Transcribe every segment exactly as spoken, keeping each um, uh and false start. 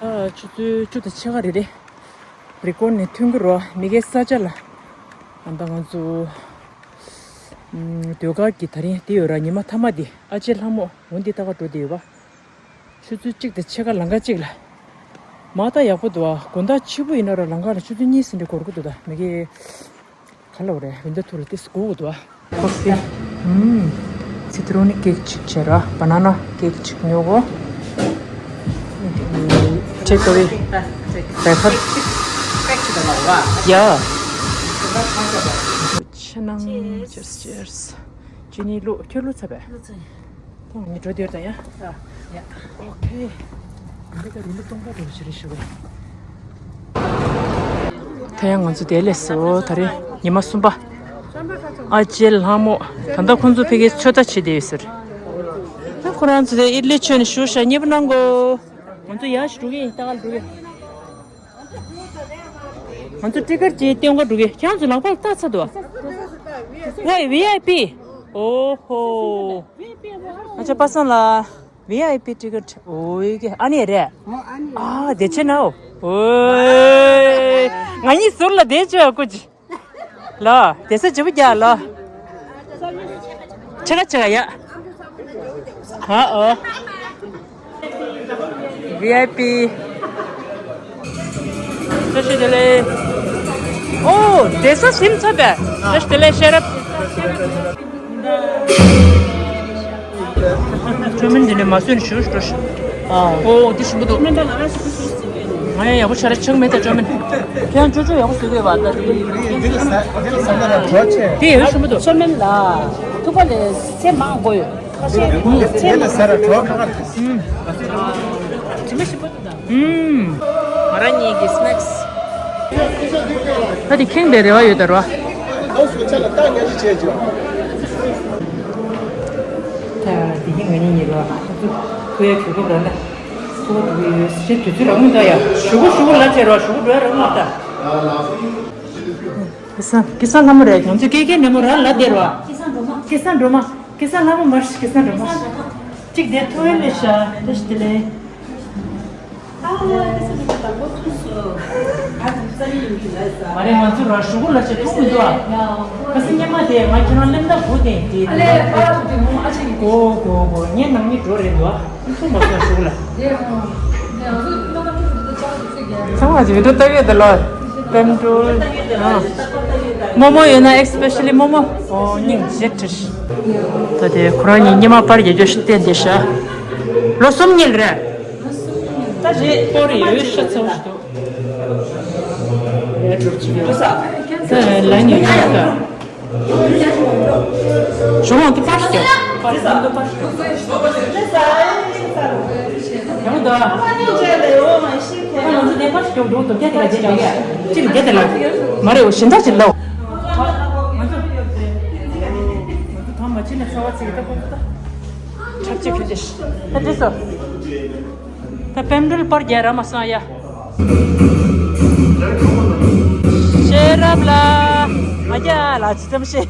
ཨ། ཆུ་ཚོད་བཅུ་དང་ཕྱེད་ཀ་རེད་རེད། རི་ཀོན་ནས་ཐོན་གི་རོ། མི་ཁའི་ས་ཆ་ལ། ཨ་ད་ང་ཚོ་ཨམ་ཟློས་གར་གྱི་དེ་རིང་དེ་ཡོད་ར། ཉི་མ་མཐའ་མ་དེ་ཨ་ཅེ་ལྷ་མོ་འོ་འདི་ལྟ་ག་འགྲོ་བསྡད་ཡོད་པ། ཆུ་ཚོད་གཅིག་དང་ཕྱེད་ཀ་ལམ་ཁ་གཅིག་ལ། མ་ད་ཡག་པོ་འདུག་ཨ། དགོང་དག་ཕྱི་པོ་ཡིན་ན་ར་ལམ་ཁ་ལ་ཆུ་ཚོད་གཉིས་ཟིན་འདྲ་འགོར་གི་འདུག་ད་མི་ཁའི་ག་ལབ་རེད། ཝིན་ཌོ་ཐུག་ལ་ཏིས་སྒུག་འདུག་ཨ། ཁོ་ཕི། ཨུམ། སི་ཏྲོ་ནི་ཀེག་གཅིག་བྱས་ར། བ་ན་ན་ཀེག་གཅིག་ཉོ་གོ། ཊེག་ཨ་ཝེ། བེ་ཕར། ཡ། ཕྱི་ནང་། Cheers. Cheers. ཅི་ནི་ལུ་ཁྱོད་ལུ་ཚ་བས། ད་ངས་འགྲོ་དེར་ད་ཡ། ཨ། ཡ། ཨོ་ཁེ། འདི་ག་རུ་ལུ་གཏོང་པ་འགྲོ་ཞིག་རེད་ཞུ་བས། ད་ཡང་ང་ཚོ་དེ་ལས་སོ་ད་རེས་ཉི་མ་གསུམ་པ། ཨ་ཅེ་ལྷ་མོ། ད་ལྟ་ཁོང་ཚོ་ཕ་གིའི་ཚོད་ལྟ་བྱེད་བསྡད་ཡོད་ཟེར། ད་ཁོ་རང་ཚོ་དེ་ཨིད་ལི་མཆོད་ནས་བཞུགས་ཤག་མཉེས་པོ་གནང་གོ། ང་ཚོ་ཡར་ཞིག་འགྲོ་གི་ཡིན། ལྟ་ག་འགྲོ་གི། ང་ཚོ་ཊི་ཀེཊ་ཅིག་སྟོན་ག་འགྲོ་གི། ཁྱེད་རང་ཚོ་ལག་པ་ལ་བཏགས་ཚར་འདུག་ཨ། ཝེ་ཝི་ཨའི་པི། ཨོ་ཧོ། ང་ཚོ་པ་སངས་ལ་ཝི་ཨའི་པི་ཊི་ཀེཊ། ཨོ་ཡི་གེ་ཨ་ནི་རེད། ཨ་དེ་ཆེ་ན། ཨོ་ང་གཉིས་ཟུར་ལ་བསྡད་བྱས་ཨ་ཀུ་ཅི། ལོ། དེ་ས་ཇི་བུ་རྒྱག་ལོ། ཆ་ག་ཆ་ག་ཡ། ཧ་ཨོ། ཝི་ཨའི་པི། བཀྲ་ཤིས་བདེ་ལེགས། ཨོ། དེ་ས་སིམ་ཚ་བས། བཀྲ་ཤིས་བདེ་ལེགས་ཤེས་རབ། ཅོ་མིན་འདི་ནས་མ་བཟོས་ནས་ཞུ་ཞུ་ཞུ། ཨོ་འདི་ཞིམ་པོ་འདུག་ང་ཡང་ཡག་པོ་ཆ་ར་ཆགས་མེད་ད་ཅོ་མིན། ཁྱེད་ཡང་ཅོ་ཅོ་ཡག་པོ་བཟོས་ཡོད་པ་ད། འདི་ལ་ཟ་འདི་ལ་ཟ་ན་ར་གྲོགས་ཆེ། དེ་ཡོད་ཞིམ་པོ་འདུག་ཅོ་མིན་ལ་ཐུག་པ་ལས་ཚེ་མང་དགོས་ཡོད། ཁ་ཤས་ཚེ་འདི་ལ་ཟ་ར་གྲོགས་ཁ་ཁ་རེད། ཞིམ་པོ་ཞིམ་པོ་འདུག་ད། ང་རང་གཉིས་ཀྱི་སི་ནེག་སི། ད་དེ་ཁེངས་པའི་རེ་བ་ཡོད་ད་རོ། ད་དེ་ཁེངས་པའི་རེ་བ་ཡོད་ད་རོ། ད་དེ་གི་ང་གཉིས་གཉིས་རོ། ཐུ་ཐུ་ཡ་གྱོད་ཁོ་ར་ད། ཐུ་བ་དུ་གི་ཡོད་ཤེས་དུས་ཚོད་རང་མི་འདུག་ཡ། ཞུ་གུ་ཞུ་གུ་ལ་བྱེད་རོ། ཞུ་གུ་འགྲོ་ཡ་རང་མ་ད། སྐལ་བཟང་། སྐལ་བཟང་ལྷ་མོ་རེད། ང་ཚོ་སྐད་སྐད་ནས་མོ་རང་ལ་བསྡད་རོ། སྐལ་བཟང་སྒྲོལ་མ། སྐལ་བཟང་ལྷ་མོ་མར། སྐལ་བཟང་སྒྲོལ་མ། གཅིག་བསྡད་ཐུ་བ་ལས་ཤ་ལས་ཤ་དེ་ལས། མ་རེད། ང་ཚོ་ར་ཞུ་གུ་ལ་ཆེ་ཐུག་མི་འདུག་ཨ། ཁ་སང་སྙེ་མ་དེ་ང་ཁྱེད་རང་སླེབས་ན་བུ་དེ་དེ་དེ་གོ་གོ་གོ་ངའི་ནང་མི་འགྲོ་རེད་འདུག་ཨ། ཐུག་མ་སོང་ཞུ་གུ་ལ། ཚང་མ་ཅིག་བི་ཌིའོ་ལྟ་གི་ཡོད་ད་ལོ། པེམ་ཀྲུལ། ཨ། རྨོ་མོ་ཡོད་ན་ཨེག་སི་པེ་ཤ་ལི་རྨོ་མོ། ཨོ་སྙིང་རྗེ་ཁྲིད། ད་དེ་ཁོ་རང་གཉིས་སྙེ་མ་པར་རྒྱག་རྒྱུ་ཞིག་བསྟན་བསྡད་ཤག་ལོ་གསུམ་ཉིལ་རེད། ད་རེད་པོ་རེད། ཡོད་ཤ་ཚ་བོ་ཞིག་འདུག་ད་ལ་ཉོ་ཉོ་ད། ཞུ་མོ་འདི་པར་ཞིག་པར་འདི་པར་ཞིག་ཡང་ད། ང་ཚོ་འདི་པར་ཞིག་འགྲོ་འདུག་རྒྱ་དེ་ལ་རྒྱ་དེ་ལ་ཅི་རྒྱ་དེ་ལ་མ་རེད། འོ་ཞེན་ད་ཅི་ལོ། ང་ཚོ་ང་ཚོ་ཐང་མ་ཅི་ནས་ཚ་བ་ཚིག་ད་ཁོ་ཚོ་ད་ཆབ་ཅིག་ཁྱོད་དེ་ད་འདྲི་སོ། ད་པེམ་ཀྲུལ་པར་རྒྱག་ར་མ་སོང་ཡ། ཤེས་རབ་ལ་ང་རྒྱ་ལ་ཅི་ཙམ་ཤེས།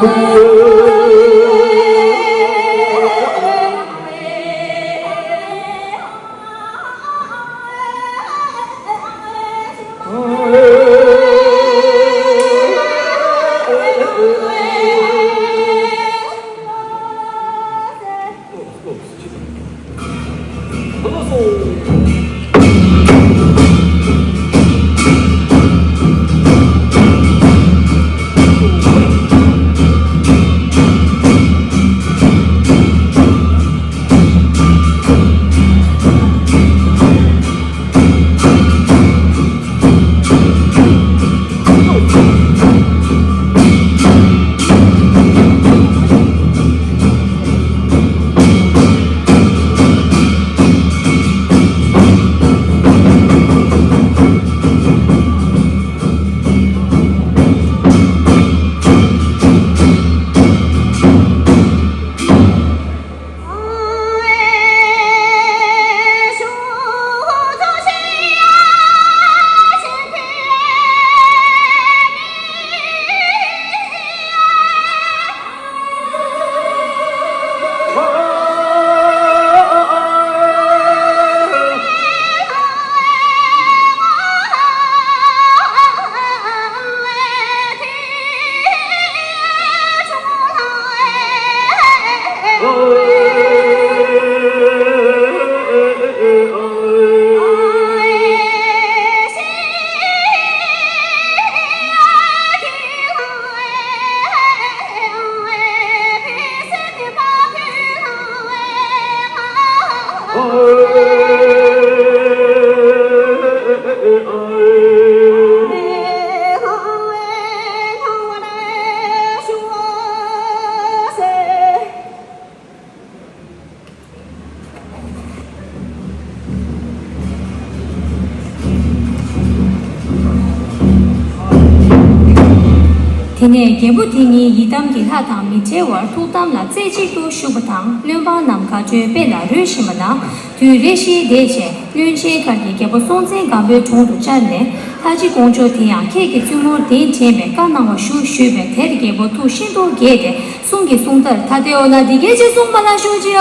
དེ་ནས་རྒྱལ་པོ་དེ་ཉིད་ཡི་དམ་གྱི་ལྷ་དང་མི་འབྲལ་བར་ཐུགས་དམ་ལ་རྩེ་གཅིག་ཏུ་བཞུགས་པ་དང་། བློན་འབངས་རྣམས་དགའ་སྤྲོའི་དཔལ་ལ་རོལ་བཞིན་པ་ན། དུས་རེ་བཞིན་འདས་རྗེས། བློན་ཆེན་མཁར་གྱིས་རྒྱལ་པོ་སྲོང་བཙན་སྒམ་པོའི་དྲུང་དུ་བཅར་ནས། ལྷ་རྗེ་ཀོང་ཇོ་དེ་ཡང་ཁྱེད་ཀྱི་བཙུན་མོར་གདན་འདྲེན་པའི་བཀའ་གནང་བ་ཞུ་ཞུས་པས། དེར་རྒྱལ་པོ་ཐུགས་ཤིན་ཏུ་དགྱེས་ཏེ། གསུང་གི་གསུང་ལྟར། ད་ལྟའི་འོ་ན་འདི་སྐད་ཅེས་གསུངས་པ་ལ་ཞུ་ཅིའོ།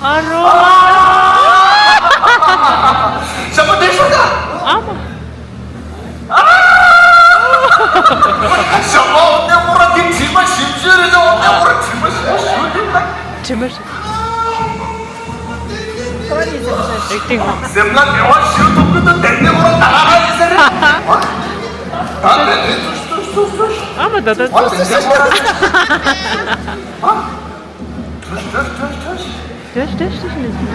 ཨ་རོ། ཞྭ་མོ་བསྡད་ཤག་ད། ཨ་མ། ཞྭ་མོ་འོ་ནས་མོ་ར་དེ་དྲི་མ་ཞིམ་ཤོས་རེད། འོ་ནས་མོ་ར་དྲི་མ་ཞིམ་ཤོས་རེད། དྲི་མ་ཞིམ། ཨེག་ཏིང་ཨ། སེམས་ལ་བདེ་བ་ཞིག་ཐོབ་ཀྱི་འདུག་དེ་ནས་མོ་ར་ད་ག་ར་ཡིན་ས་རེད། ད་དེ་དེ་ཚུ་ཚུ་ཚུ་ཚུ། ཨ་མ་ད་ད་ཨ་ཚུ་ཚུ་ཚུ། ཨ། བྲོས་བྲོས་བྲོས་བྲོས། བྲོས་བྲོས་བྲོས་ནས།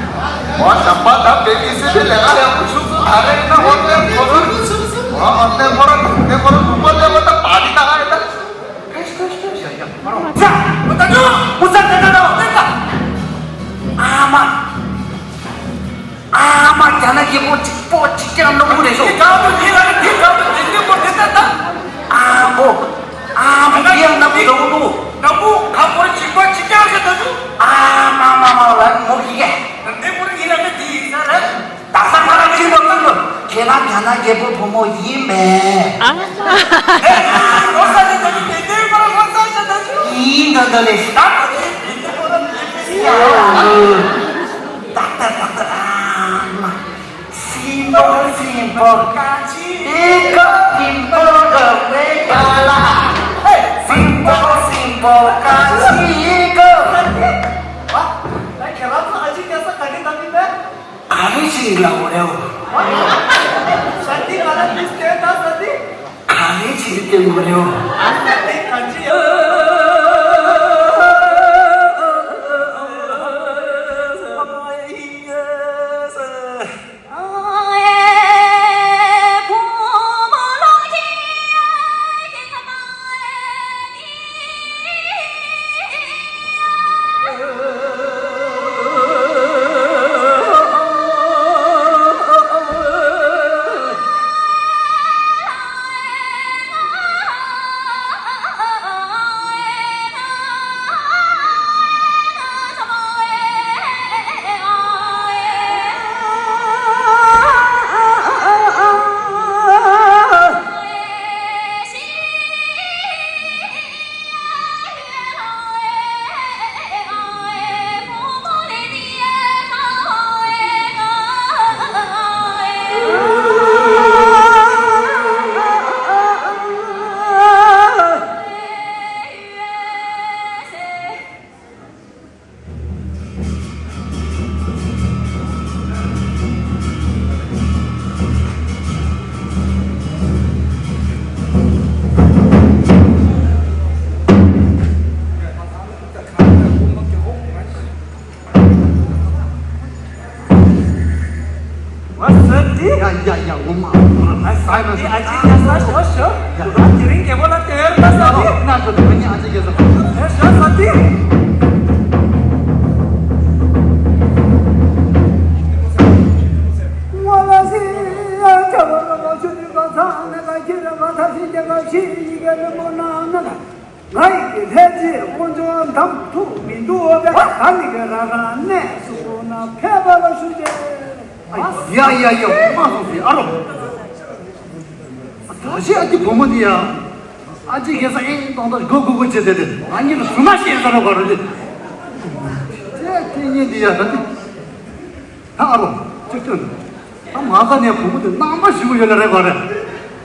ཨོ་ཞབས་པ་ད་བེ་བི་སི་དེ་ལས་ཀ་ཡག་པོ་བྱུང་སོང་། ཨ་རེ་ན་ཧོ་ཏེལ་ཁོ་ཚོ། ཨོ་ཨོ་ནེ་ཁོ་ར་ནེ་ཁོ་ར་ལུང་པ་ལས་བ་ད་པ་ཏི་ད་ཨ་རེ་ད། བྲོས་བྲོས་བྲོས་ཡ་ཡ། ཨོ་ཙ་མོ་ད་ནུ་མོ་ཙ་ད་ད་ད་ཨོ་ཏེ་ད། ཨ་མ། ཨ་མ་རྒྱ་ནག་རྒྱལ་པོ་གཅིག་པོ་གཅིག་ཀྱང་ནོར་བུ་རེད་ཤོག་དེ་གང་དུ་ཡིན་ལ་དེ་གང་དུ་དེ་འདྲ་པོ་དེ་ལྟ་ལྟ། ཨ་མོ། ཨ་མོ་རྒྱལ་ནག་པོ་ནོར་བུ་ནོར་བུ། ནག་པོ་གང་པོ་གཅིག་པོ་གཅིག་ཀྱང་ཞིག་ཏུ་འཇུག་ཨ་མ་མ་མ་ལ་མོ་གི་གེ་དེ་པོ་ཡིན་ལ་དེ་ཡིན་ས་རེད། ད་ས་མ་ལ་ཅི་ལོ་ཅི་ལོ། ཁྱེད་རང་རྒྱ་ནག་རྒྱལ་པོ་བུ་མོ་ཡིན་པས། ཨ་མ། ཨེ་ཨ་ལོ་ས་ནི་ད་ནི་དེ་འདྲ་པོ་ལོ་ས་ས་ད་ཅི་ཡིན་ད་ད་ལེ། ད་ད་ནི་དེ་འདྲ་པོ་ལ་དེ་འདྲ་ཡ་ད་ད་ད་ད་ཨ་མ། Simple, simple, chico, simple, the way I like. Simple, simple, chico. ཨ། ད་ཁྱེད་རང་ཚོ་ཨ་ཅེ་སྐྱ་ས་ག་གེ་ད་མི་མེད། ག་རེ་ཞིག་ལབ་རེད། ཤ་ཏི་ག་ལ་ཏིས་སྐྱོན་ད་ཤ་ཏི། ག་རེ་ཞིག་སྐྱོན་རེད། ཤ་ཏི་ག་ཅི། ཡ་ཡ་ཡ། ངོ་མ་ཨ་ས་ཡ་ས་ཨ་ཅེ་ཡ་ས་ཞོ་ཞོ། ཡ་ད་དེ་རིང་རྒྱལ་པོ་ལ་དེར་ད་ས་དེ་ན་ཞོ་དེ་ང་ཨ་ཅེ་ཡ་ས་ཞོ་ཞོ་ས་དེ། ང་ལ་སི་ཡ་ཁྱབ་ར་མ་ཆུ་དུས་ག་ཚ་ན་ག་ཁྱི་ར་མ་ཐ་ཤི་རྒྱ་ག་ཤི་ཡི་གེ་ར་མོ་ན་ན་ན། ང་ཡི་ལྷས་རྗེས་དཀོན་མཆོག་འདམ་ཐུག་མི་འདུག་པས། ད་ནི་ག་ར་རང་གནས་སུ་འགྲོ་ན་ཕལ་པ་ལ་ཞུ་རྗེས། ཡ་ཡ་ཡ། མ་སོང་ཟིན་ཨ་རོ། ད་ཅི་ཨ་ཅེ་བུ་མོ་འདི་ཡ། ཨ་ཅེ་གེ་ས་ཨེ་གཏོང་ད་གོ་གོ་གོ་བྱེད་དེ་དེ་ང་གཉིས་ལ་བཟུང་མ་ཤེས་ས་རོ་ག་རོ་དེ། དེ་དེ་གཉིས་འདི་ཡ་ད་དེ། ད་ཨ་རོ། ཅིག་ཐོན། ད་མ་ས་ནས་བུ་མོ་དེ་རྣམ་པ་ཞིག་ཡོད་ལ་རེད་པ་རེད། ད་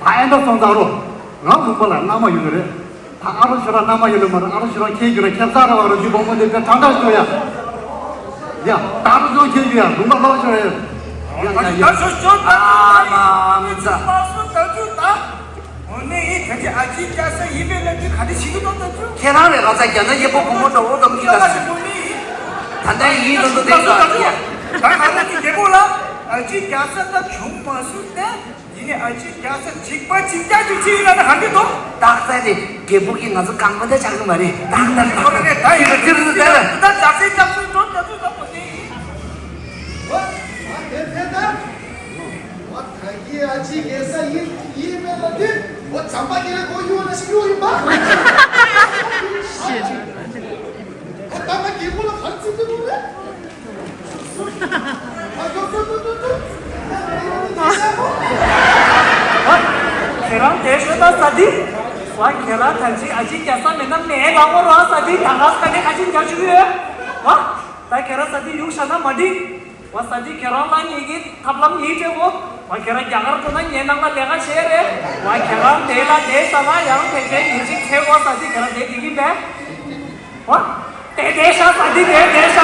ཨེ་འདྲ་སོང་ཙང་རོ། ང་ལུང་པ་ལ་རྣམ་པ་ཡོད་ལ་རེད། ད་ཨ་རོ་ཞོ་ར་རྣམ་པ་ཡོད་ལ་མ་རེད། ཨ་རོ་ཞོ་ར་ཁྱེད་རྒྱུ་ར་ཁྱེད་ས་ར་བ་རོ་ཅིག་བུ་མོ་དེ་དེ་དྲང་དྲང་ཞོ་ཡ། ཡ་ད་ཨ་རོ་ཞོ་ཁྱེད་རྒྱུ་ཡ་ལུང་པ་ལོག་ཞོ་ཡ། ཡ་ཡ་ཡ། ད་ཞོ་ཞོ་ད་ཨ་མ་མི་ཚ། འོ་ནི་ད་ཅི་ཨ་ཅེ་སྐྱ་ས་ཡིན་པའི་ལབ་དུས་ག་དེ་ཞིག་གི་ཏོག་ཙམ་ཚུལ། ཁྱེད་རང་རེད་ལ་ཚ་རྒྱ་ནག་ཡེ་པོ་བུ་མོ་འདྲ་བོ་འདྲ་མི་ཤི་ད་ཞིག་པོ་ནི། ད་ལྟ་ཡིན་དུ་འདུག་དེ་ཚོ་ཨ་ཅེ་ཡ། ད་ག་ནང་གི་རྒྱལ་པོ་ལ། ཨ་ཅེ་རྒྱ་བཟའ་ད་བྱུང་མ་སོང་ནས། ཡིན་ནའི་ཨ་ཅེ་རྒྱ་བཟའ་འཇིགས་པ་འཇིགས་རྒྱག་ཅིག་ཅིག་ཡིན་ན་ནི་ཧ་གི་འདུག་ཏག་ཏག་ནི་རྒད་པོ་གིས་ང་ཚོ་གང་པོ་ད་ཆགས་ཀྱི་མ་རེད། ཏག་ཏག་ཁོ་རང་ནས་ད་ཡིན་ན་ཅི་རུ་ད་ད་ད་ཇག་སེ་ཇག་སེ་འགྲོ་ད་ཚོད་ད་པོ་དེ་ཡིན། ཨོ་ཨ་དེ་དེ་ད། ཨོ་ད་གི་ཨ་ཅེ་རྒྱ་བཟའ་ཡིན་ཡིན་མེད་ལ་དེ། ཨོ་ཇམ་པ་གི་ལ་གོ་ཡོད་ན་ཤི་ཡོད་ཡིན་པ། ཨོ་ད་ང་རྒད་པོ་ལ་ག་རེ་བྱེད་ཀྱི་འདུག་རེད། ཁྱེད་རང་དེ་ཤོད་ད་ས་དི། ཝ་ཁྱེད་རང་ཐང་ཅིག་ཨ་ཅེ་རྒྱ་བཟའ་མེད་ན་མེད་ལ་འོ་ར་ས་དི། ད་ག་ས་ནས་ཁ་ཆེམས་རྒྱག་བཅུག་ཡོད། ཝ་ད་ཁྱེད་རང་ས་དི་ཡུག་བཞག་ན་མ་འགྲིག་ཝ་ས་དི་ཁྱེད་རང་ལ་ངེད་ཀྱི་ཐབས་ལམ་ཡིན་སྤྲད་གོ་ཝ་ཁྱེད་རང་རྒྱ་གར་འགྲོ་ན་ངའི་ནང་ལ་ལས་ཀ་བྱེད་རེད། ཝ་ཁྱེད་རང་དེ་ལ་དེ་ས་ལ་ཡང་དེ་ཁའི་ཉིན་ཅིག་ཚེ་གོ་ས་དི་ཁྱེད་རང་དེ་འགྲིག་གི་མེད། ཨོ། དེ་དེ་ཤ་ས་འདི་དེ་དེ་ཤ།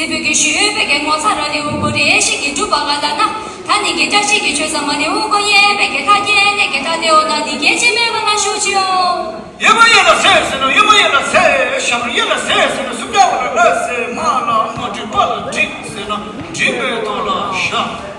སྲིད་པའི་གི་ཞུས་པའི་གི་ངོ་ཚ་ར་ལེའུ་གོ་རེ་ཞིག་གི་གྲུབ་པ་ག་ལ་ན། ད་ནི་གི་བཀྲ་ཤིས་ཀྱི་ཆོས་ཟ་མ་ལེའུ་གོ་ཡེ་པའི་གི་ཐ་ཀྱེ་ནས་གི་ཐ་ཏེའོ་ན་འདི་གེ་ཅི་མེ་བ་ན་ཤུ་ཅི་ཡོ། ཡེ་མ་ཡེ་ལ་སེ་ཟེར་ན་ཡེ་མ་ཡེ་ལ་སེ་ཞབས་རུ་ཡེ་ལ་སེ་ཟེར་ན་སུ་ཀ་བ་ལ་ལ་སེ་མ་ལ་མ་བྲིས་པ་ལ་བྲིས་ཟེར་ན་བྲིས་པའི་ཐོག་ལ་ཤ།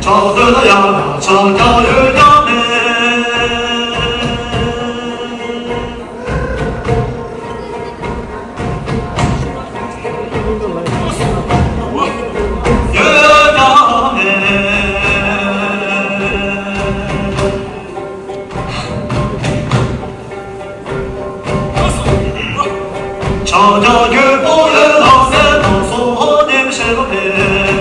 ད་ལྟ་ཡང་ཆགས་ཀྱང་ཡོད་ཀྱང་མེད། ཡོད་ཀྱང་མེད། ཕྱག་རྒྱ་རྒྱལ་པོ་ཡི་ལྷ་སྲས་རྣམས་སོ་ནེམ་ཤེས་པ་མེད།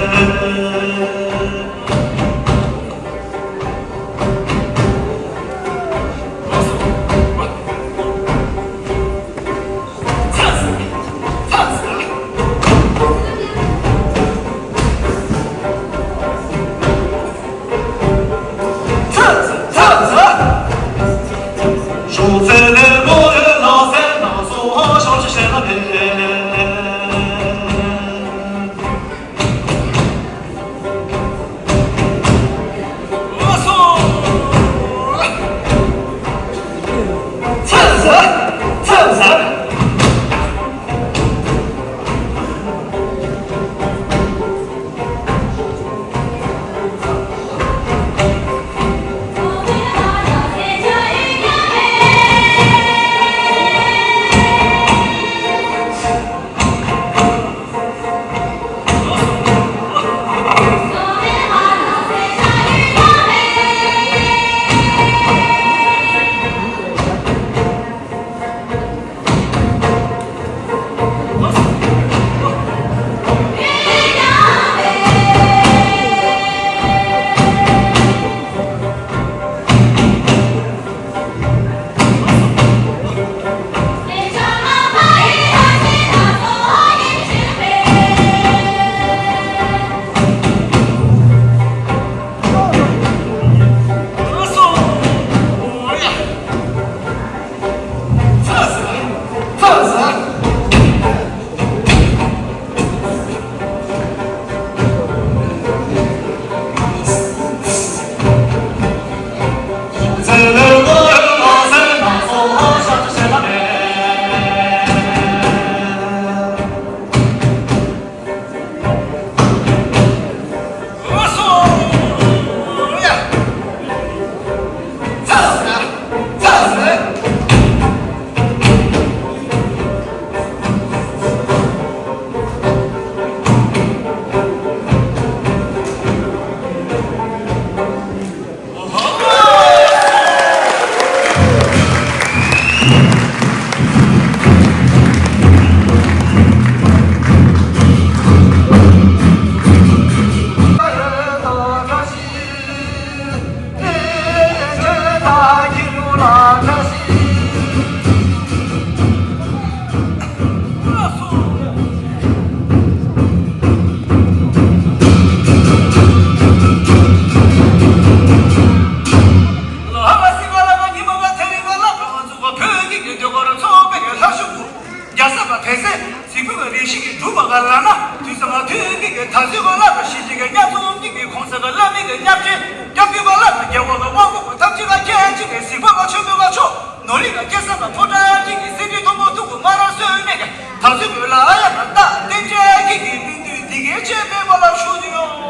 རྒྱལ་ས་པ་བལ་སྲས་གཟིགས་ཕུག་གི་རེ་ཞིག་གི་གྲུབ་པ་ག་ལ་ན་དུས་སམ་མ་དུས་ཀྱི་གི་ད་ཚོད་ག་ལ་པ་ཞིག་ཅིག་གི་ཉ་ཚོང་གི་གི་གོང་ས་ག་ལ་མི་གི་ཉ་བཅས་སྐྱབས་མགོན་ག་ལ་པ་རྒྱལ་བ་གི་དབང་པོ་གི་ཐམས་ཅད་ལ་ཁྱེད་ཅིག་གི་གཟིགས་པ་ག་ཆོས་མོ་ག་ཆོ་ནོར་ལི་ག་སྐྱེ་ས་ག་ཕོ་བྲང་ཅིག་གི་སྲིད་དུ་མཐོན་པོ་ཐུག་གི་མ་ར་སོན་ནས་གི་ད་ཚོད་གི་ལ་ཨ་ཡ་ག་ད་བསྟན་བཅོས་ཀྱི་གི་མི་འདུས་འདི་གའི་ཆེད་མེད་པ་ལ་ཞུ་རྒྱུ་ཡོད།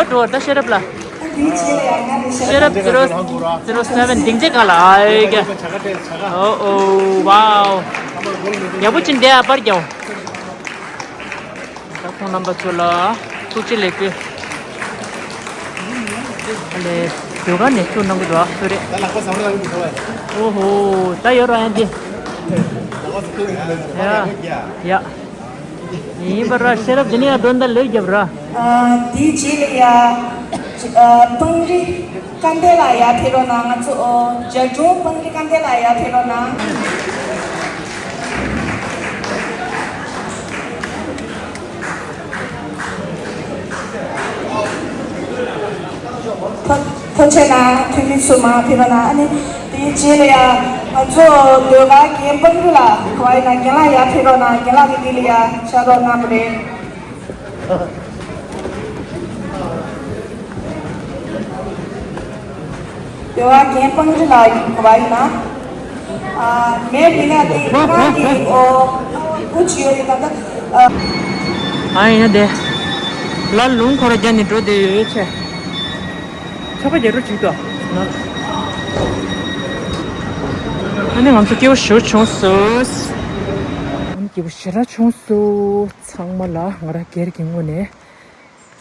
འོ་འགྲོ་ད་ཤེས་རབ་ལ། ཤེས་རབ་zero zero seven སྡིངས་ཆ་གང་ལ་ཨ་ཡོད་ཀྱ། ཨོ་ཨོ་ཝའོ། ཡག་པོ་ཅིག་འདི་ཨ་པར་རྒྱག་ད་ཁོང་རྣམ་པ་ཚོ་ལ་ཐུགས་རྗེ་ལེགས་འབུལ། ཨ་ལས། ཟློས་གར་ནས་ཚུར་གནང་གི་འདུག་ཨ་སུ་རེད། ད་ལག་པ་ཟ་བར་ལངས་ཀྱི་འདུག་ཨ། ཨོ་ཧོ། ད་ཡོད་ར་ཡང་འདི། ལག་པ་ཟ་ཁུལ་ཡོད་ཡ། ཡ། ཡིན་པ་ར་ཤེས་རབ་འདི་ནས་ཡང་འགྲོ་འདི་ལོས་རྒྱབ་ར། ཨ། དེའི་རྗེས་ལ་ཡ། ཨ། སྤང་རི་སྐར་མདའ་ལ་ཡར་ཕེབས་རོགས་གནང་། ང་ཚོ་ཨོ་རྒྱ་གྲོང་སྤང་རི་སྐར་མདའ་ལ་ཡར་ཕེབས་རོགས་གནང་། ཐུགས་རྗེ་གནང་། འཐུས་མི་ཚོ་མར་ཕེབས་རོགས་གནང་། ཨ་ནི་དེའི་རྗེས་ལ་ཡ་ང་ཚོ་ཟློས་གར་རྒན་སྤང་རི་ལགས་ག་པར་ཡིན་ན་རྒན་ལགས་ཡར་ཕེབས་རོགས་གནང་། རྒན་ལགས་ཀྱིས་འདི་ལ་ཡ་བཅར་རོགས་གནང་བ་རེད། ཟློས་གར་རྒན་སྤང་རི་ལགས་ག་པར་ཡིན་ན། ཨ། མེད་མི་ན་དེ་ང་གི་ཨོ་ཀུ་ཅི་ཡོད་རེད་ད་ལྟ། ཨ། ཨ་ཡིན་ན་དེ། ལ་ལུང་ཁོ་ར་རྒྱ་ནས་འགྲོ་བསྡད་ཡོད་ཆེ། ཆོག་པ་རྒྱ་རུ་ཅིག་ཏོ། ཨ་ནི་ང་ཚོ་སྐྱིད་པོ་ཞེ་དྲག་བྱུང་སོང་། ཨ་ནི་སྐྱིད་པོ་ཞེ་དྲག་བྱུང་སོང་། ཚང་མ་ལ་ང་རང་སྒེར་གྱི་ངོས་ནས་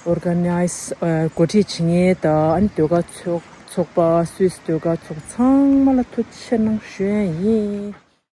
ཨོར་ག་ནའི་ཛི་ཨ་འགོ་ཁྲིད་བྱེད་མཁན་དང་ཨ་ནི་ཟློས་གར་ཚོགས་ཚོགས་པ་སུད་སི་ཟློས་གར་ཚོགས་ཚང་མ་ལ་ཐུགས་རྗེ་ཆེ་གནང་ཞུ་ཡས་ཡིན།